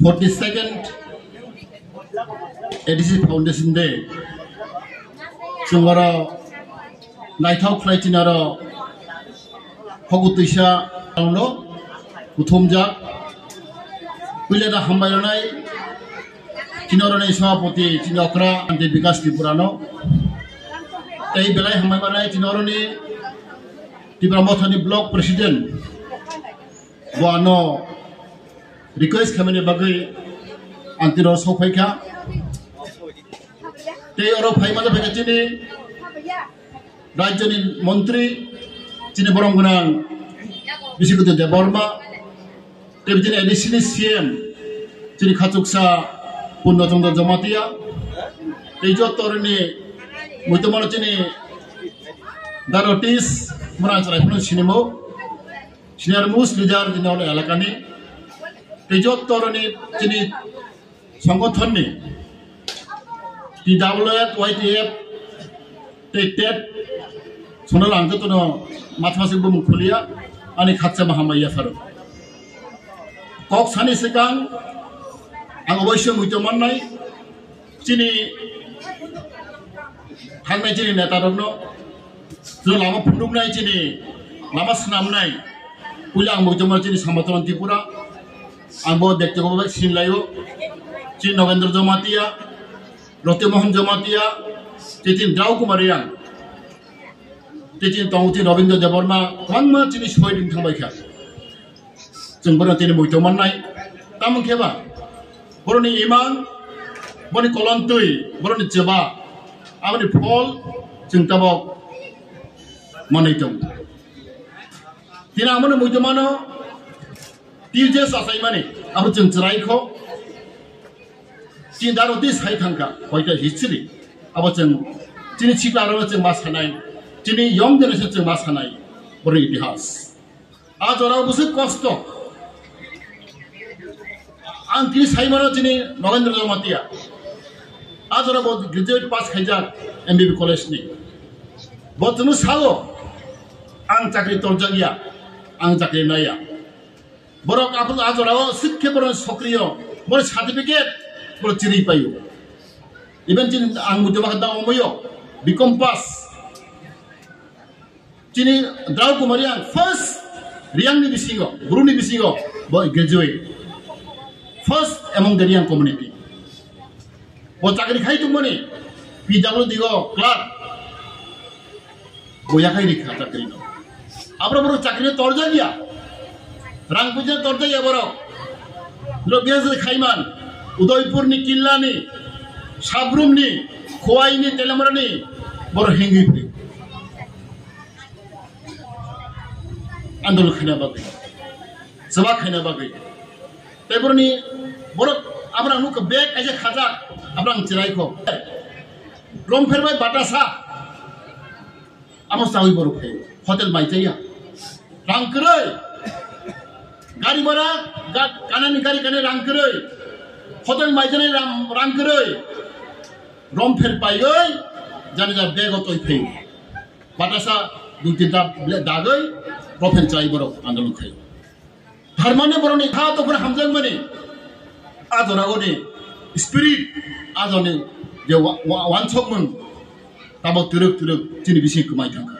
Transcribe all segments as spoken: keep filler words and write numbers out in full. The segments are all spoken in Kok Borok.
forty second A D C Foundation Day. Chwng oro naithok khlai chini oro hogu twisa no kuthumjak. Puila da hambai rwnai chini oroni sabapati chini okra Ante Bikas Tripura no. Tei belai hambai manai chini oroni Tipra Mothani Block President bo ano request khaimani bagwi ang tino sok phaikha. Tei oro phai mano phaikha chini rajyoni montri, chini borom gwnang Bishikoti Debbarma, tei chini A D C ni C M, chini khachuksa Purno Chandra Jamatia, tei joto rwni muitu mano chini Darotis, mura chwrai phano sinimo. Senior most leader jini oro elakani, tei joto rwni chini songothonni T W F, Y T F, tei tet sono lang jotono matha masuk bumung khuliya ani khaksa mahamai yapharo. Kok sani swkang ang oboiso muitu mannai, chini thangnai chini neta rokno, chwng lama phunuknai chini lama swnamnai, puila ang muitu mano chini Samataran Tripura, ang bo bektigoto bai sinlaio, chini Nogendra Jamatia, Roti Mohan Jamatia, tei chini Drau Kumar Reang, tei chini tongo chini Rabindra Debbarma, kwbangma chini sohid wng thangbai kha. Chwng bono tini muitu mannai. Tamo khe ba? Boroni imang, boni kolon twi, boroni chwba, aboni phol chwng tabok manwi tongo. Tini amono muitu mano, T J S achaimani, abo chwng chwrai kho. Chini Darotis hai thangkha, hoita history. Abo chwng, chini sikla rokno chwng ma sanai, chini young generation chwng ma sanai, boroni itihas. A jorao bwswk kosto. Ang tini saimano chini Nogendra Jamatia. A jorao bo graduate pass khaijak M B B college ni. Bo chwngno sao, ang chakri torjak ya, ang chakri naiya. Borok aphuru a jorao swk khe borok sokriyo, borok certificate borok chiri paio. Even chini ang muitu bakha da omoyo, B Com pass. Chini Drau Kumar Reang first Reang ni bisingo, Bru ni bisingo, bo graduate. First among the Reang community. Bo chakri khai tongmani, P W D o clerk. Bo yakhai rikha chakri no. Abro boro chakri torjak ya. Rang puja torjak ya borok. Lo bias khaiman. Udaipur ni, Killa ni, Sabrum ni, Khowai ni, Telamara ni, boro hengwi phai. Andolon khaina bagwi, chwla khaina bagwi. Tei boroni borok abrang nukha bag kaisa khajak, abrang chwrai kho. Romphar bai batasa, amo chawi borok khaio. Hotel mai chaya. Rang kwrwi. Gari bhara, ga-, kanani gari kanani rang kwrwi. Hotel mai chani rang, rang kwrwi. Romphar paiwi, jani ja bag o toi phaio. Batasa dui tinta ble-, dagwi, Romphar chai borok andolon khai. Tharmani borokni kha tongphani hamjakmani, a joragoni spirit, a jorani je wa-, wa-, wansokmung, tabok twrwk twrwk chini bising kwmai thangkha.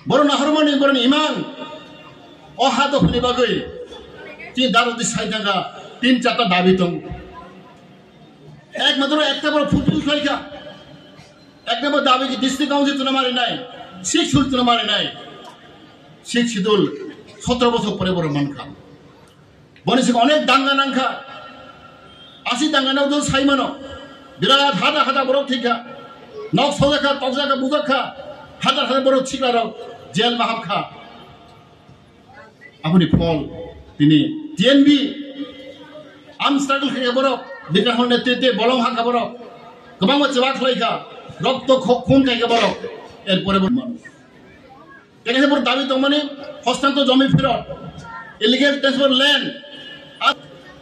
Borok nahormani borokni imang, o ha tongphani bagwi, chini Darotis sai thangkha, tin charta dabi tong. Ekmatro ekta boro fulfill khlaikha. Ek number dabi ki district council tuna mari nai, six schedule tuna mari nai, six schedule sotro bosor pore boro mankha. Boni sik onek danga nangkha. Asi danga nang dol sai mano. Birat hada hada borok thikha. Nok sojakha, tokjakha, bujakha. Hada hada borok sikla rok jail mahap kha. Aboni phol tini T N B, arm struggle khaikha borok, Bikram Hol netrite bolong hakha borok, kwbangma chwla khlaikha, rokto kho-, khun khaikha borok, erpore bo mano. Tei kaisa borok dabi tongmani, hostantor jomi phirot, illegal transfer land, ar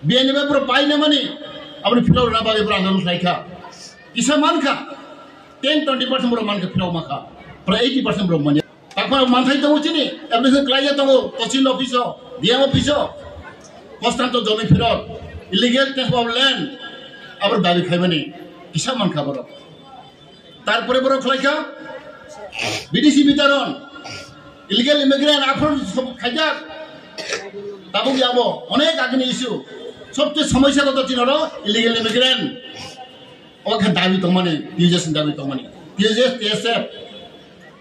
B N F borok painamani, aboni phirot rwna bagwi borok andolon khlaikha. Kisa mankha, ten twenty percent borok mankha phirok mankha, prai eighty percent borok manya. Takma manthai tongo chini, application khlaiya tongo, tahsil office o, D M office o. Hostranto jomi phirot, illegal transfer of land, abor dabi khaimani kisa mankha borok. Tarpore borok khlaikha B D C bitaron, illegal immigrant aphuru khaijak. Tabuk yabo onek agini issue, sobche somosya koto chinoro illegal immigrant. O khe dabi tongmani, T J S ni dabi tongmani. T J S, T S F.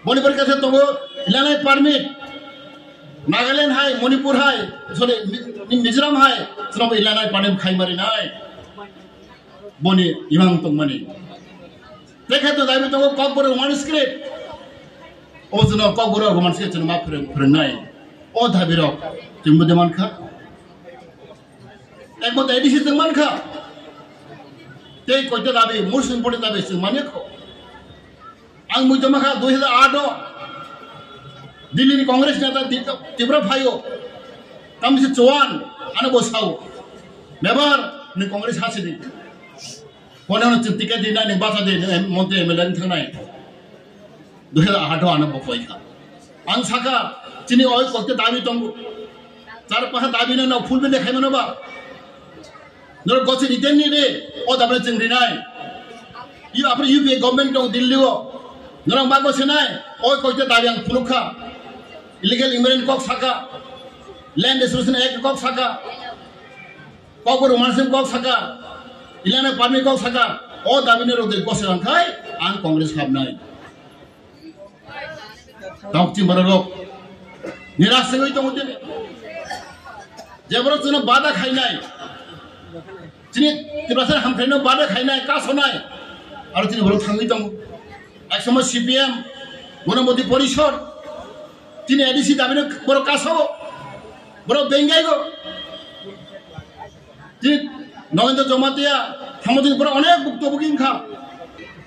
Boni pore khe tongo, inner line permit. Nagaland hai, Manipur hai, sorry, Mi-, Mizoram hai, chwrwngbo inner line permit khai mari nai. Boni imang tongmani. Tei khe to dabi tongo Kokborok Roman script. O chwngno Kokborok Roman script chwngno ma phwrwng-, phwrwngnai. O dabi rok chwngbo de mankha. Ekmatro A D C chwng mankha. Tei koita dabi, most important dabi chwng manya kho. Ang muitu mankha dui hazar aat o Delhi ni Congress neta Ti-, Tripura phaio. Tamsi chuan, ano bo sao. Mebar ni Congress hasidi. Kono no chwng ticket di nai, nwng bacha di, nwng montri M L A wng thangnai. Dui hazar aat o ano bo koi kha. Ang saka, chini oi kokte dabi tongo. Char paha dabi no, no full bende khai mano ba. Norok gosi return ni de, o dabi no chwng rinai. Yu, apre U P A government tong Delhi o. Norok ba gosi nai, oi kokte dabi ang phunuk kha. Illegal immigrant kok saka. Land Restoration Act kok saka. Kokborok Roman script kok saka, inner line permit kok saka, o dabi ni rok de gosirang khai ang Congress habnai. Tokching borok rok niras wngwi tongo tini. Je borok chwngno bada khainai, chini Tiprasa hamkhaino bada khainai, kasonai, aro chini borok thangwi tongo. Ek somoy C P M, Ganamati Porishod, chini A D C dabi no borok kasao, borok bengai go. Tini Nogendra Jamatia thangma tini borok onek bukto buki wngkha.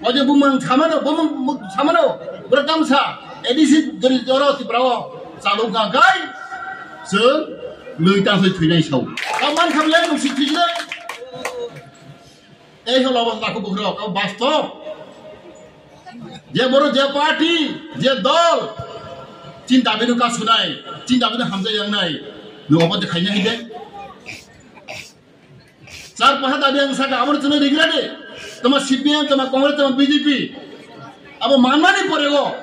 O je bumung samano, bumung samano, borok tamsa A D C dori doro Tripura o chalok wngkha kai, chwng lwi tangsoi thwinai sao. Tamo mankha bele nwng si thwijle. Ei holo bo takhuk bukhurok, abo bastob. Je borok, je party, je dol, chini dabi no kasunai, chini dabi no hamjak yangnai, nwng obo de khaina hide. Char paha dabi ang saka, abo chwngno rigra de. Toma C P M, toma Congress, toma B J P. Abo manmani pore o.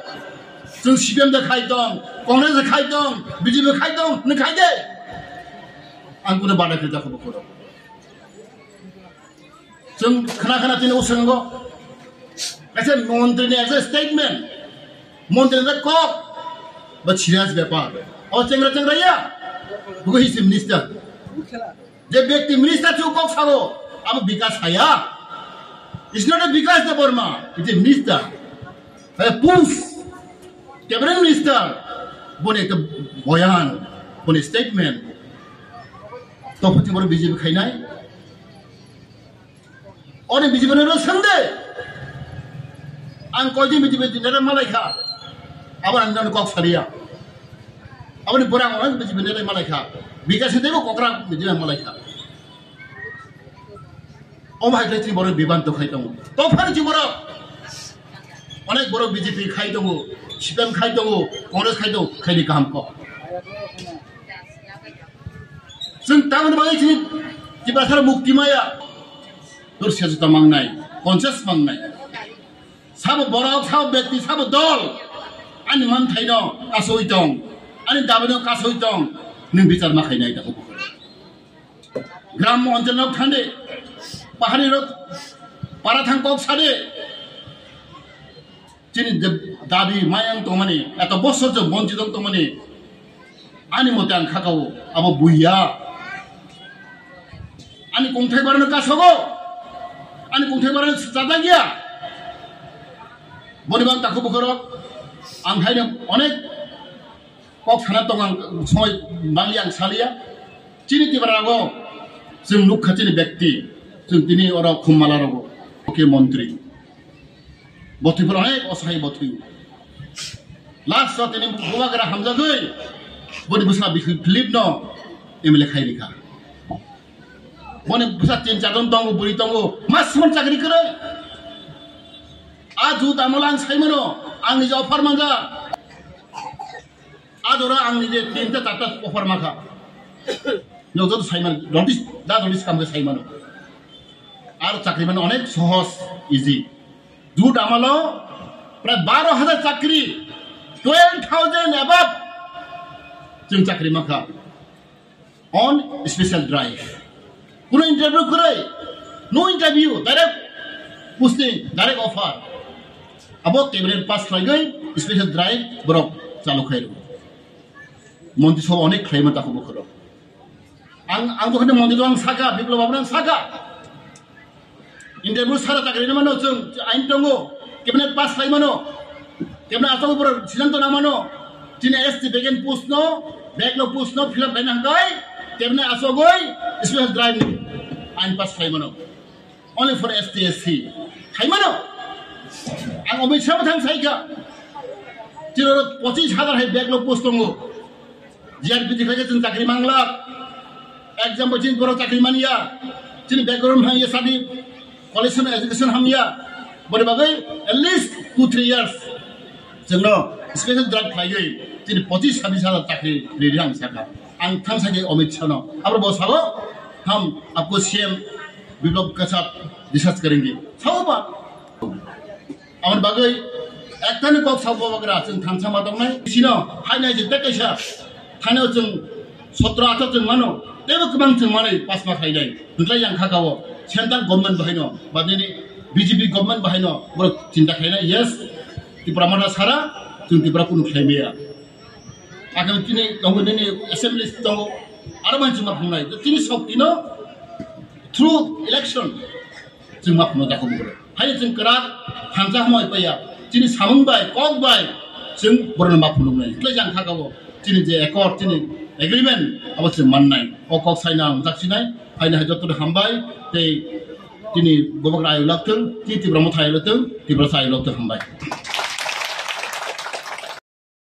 Chwng C P M de khai tong, Congress de khai tong, B J P khai tong, nwng khai de. Ang kuno bada khe takhuk bukhurok. Chwng khna khna tini uswngo. Kaisa montri ni ekta statement. Montri ni kok. Ba serious bepar. O chengra chengra ya. Bugo hisi minister. Je bekti minister chu kok sago. Abo bikas haya. It's not a Bikas Debbarma. It's a minister. Hai push. Cabinet minister. Boni ekta boyan. Boni statement. Topoti boro B J P khainai. Oni B J P no swng de. Ang koi din B J P neta malai kha. Abo ang nang kok saria. Aboni pore ang B J P neta malai kha. Bikas ni teibo kokra B J P malai kha. Omo hai khe chini borok biban to khai tongo. To phano chini borok. Onek borok B J P khai tongo, C P M khai tongo, Congress khai tongo, khaini kaham kok. Chwng tamoni bagwi chini Tiprasano mukti maya. Tor sejota mangnai, conscious mangnai. Sabo borok, sabo bekti, sabo dol ani manthaino kasui tong, ani dabino kasui tong, nwng bichar ma khainai da. Gram oncholno thangdi, pahari rok para thang kok sadi. Chini je dabi mayang tongmani, eto bosor je bonchit wng tongmani, ani mote ang khakao, abo buiya. Ani kongthai barano kasogo, ani kongthai barano sajagya. Boni bang takhuk bukhorok, ang haino onek kok sana tong ang, somoi bangli ang salia. Chini Tiprarago chwng nukha chini bekti, chwng tini oro Khummala rogo, oke montri. Botwi phano hai osai botwi. Last o tini bubagra hamjagwi boni bwsa Philip no M L A khai rikha. Boni bwsa tin char jon tongo, bwrwi tongo, mas man chakri kwrwi. A jut amol ang saimano, ang niji offer manja. A jora ang niji tinta charta offer makha. Nwng joto saimano, notice, da notice kam khe saimano. Ar chakri mano onek sohoj, easy. Jut amalo prai baro hajar chakri, twelve thousand above chwng chakri mankha. On special drive. Kuno interview kwrwi, no interview, direct posting, direct offer. Abo cabinet pass khlaigwi special drive borok chalu khairw. Montri sabha onek khlaima takhuk bukhoro. Ang, ang dokhani montri to ang saka, Biplab babu ang saka. Interview sara chakri mano chwng ain tongo, cabinet pass khlaimano. Cabinet asok borok siddhanto nangmano. Chini S T vacant post no, backlog post no fill up khlaina hwnkhe cabinet asogwi special drive ni ain pass khlaimano. Only for S T, S C. Khlaimano. Ang Amit Shah thang saikha. Chini pochis hajar hai backlog post tongo. G R P T khlaikhe chwng chakri manglak. Exam bo chini borok chakri manya. Chini background hamya, sadi qualification, education hamya. Boni bagwi at least two three years chwngno special drive khlaiwi chini pochis sabis hajar chakri riri ang saka. Ang thang sakhe Amit Shah no. Abro bo sabo, hum aapko C M Biplab ke saath discuss karenge. Sabo ba? Aboni bagwi ektani kok sabo bagra chwng thansa ma tongnai. Sino hainai je tei kaisa thaino chwng sotro athro chwng mano, teibo kwbang chwng manwi pasma khainai. Hwnkhlai yang kha kao central government bahaino, ba nini B J P government bahaino borok chinta khainai. Yes, Tipra Motha sara chwng Tipra kunu khlai maya. Agami tini tongo nini assembly tongo, aro man chwng ma phungnai. Tini sok tino through election chwng ma phunuk dakho bukro. Hai chwng kwrak thansa hamoi paiya. Chini samung bai, kok bai chwng borokno ma phunuknai. Hwnkhe jang kha kabo chini je accord, chini agreement abo chwng mannai. O kok saina ang jaksinai. Haino hai joto hambai tei chini Bubagra ayuk lak thung, chini Tipra Motha ayuk lak thung, Tipra sa ayuk lak thung, hambai.